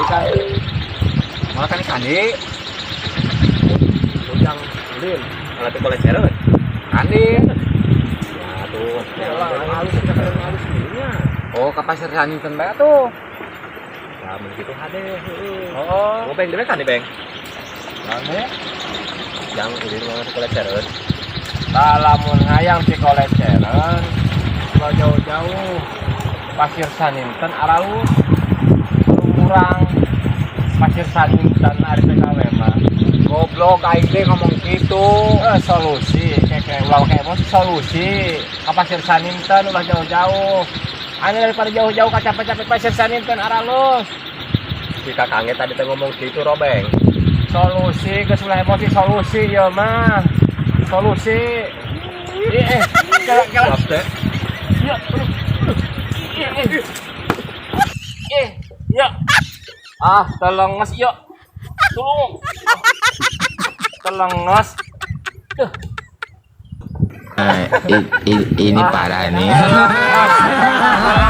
Kan. Malah kan kandi. Ujang ulin. Kalau kolesterol. Kandi. Ya tuh. Ya lah, halus kita halus nya. Oh, ke Pasir Saninten bae tuh. Ya mun kitu hade heeh. Oh. Oh, beng dewek kan beng. Ane. Jang ulin mah kolesterol. Tah, lamun hayang ti kolesterol ulah jauh-jauh, Pasir Saninten aralus, kurang Pasir Saninten ari TKW mah. Goblok, aing teh ngomong gitu. Eh, solusi kayak kayak ulah kayak emosi, solusi ke Pasir Saninten ulah jauh-jauh. Ane daripada jauh-jauh ka capek-capek, Pasir Saninten aralus. Si kakangnya tadi teh ngomong gitu, Robeng. Solusi ke ulah emosi, solusi ya mah solusi. Eh, eh, kela kela. Siap teh. Ya, aduh, aduh. Eh, eh. Eh, ya. Ah, telenges ya. Tolong. Telenges. Duh. Nah, ini parah nih. Ah.